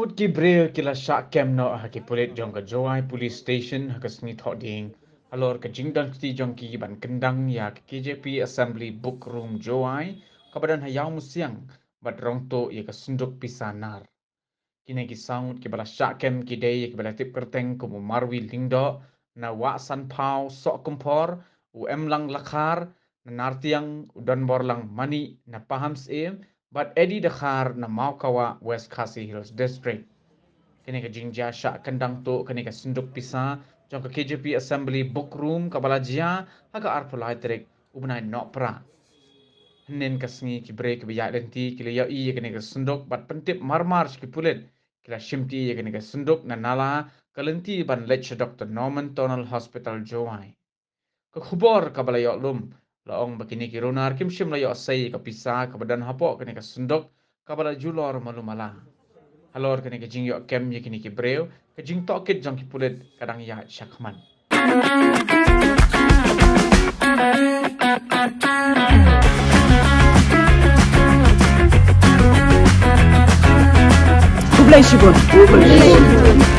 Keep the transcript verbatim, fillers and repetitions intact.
Ki briew ki la shah kem noh ha ki pulit jong ka Jowai Police Station ha ka sngi Thohdieng halor ka jingdon kti jong ki ban kyndang ïa ka K J P Assembly Book Room Jowai kaba don ha Ïawmusiang bad rong tuh ïa ka synduk pisa nar. Kine ki saw ngut kiba la shah kem ki dei ïa kiba la tip kyrteng kum u Marwi Lyngdoh na Wahsanphaw Sohkymphor, u Emlang Lakhar na Nartiang, u Donborlang Mani na Pahamsyiem bad Eddie Dkhar na Mawkawah, West Khasi Hills District. Kane ka jingjia shah kyndang tuh kane ka synduk pisa jong ka K J P Assembly Book Room kaba la jia ha ka arphew lai tarik u bnai Nohprah. Hynnin ka sngi ki briew kiba ïaid lynti ki la ïohi ïa kane ka synduk bad pyntip marmar sha ki pulit. Ki la shimti ïa kane ka synduk na nala ka lynti ban leit sha Doctor Norman Tunnel Hospital Jowai. Ka khubor kaba la ïoh lum la ong ba kine ki runar kim shym la ïoh sei ïa ka pisa kaba don hapoh kane ka synduk kaba la julor malu mala. Halor kane ka jingïoh kem ïa kine ki briew, ka jingtohkit jong ki pulit ka dang ïaid shakhmat. Khublei shibun.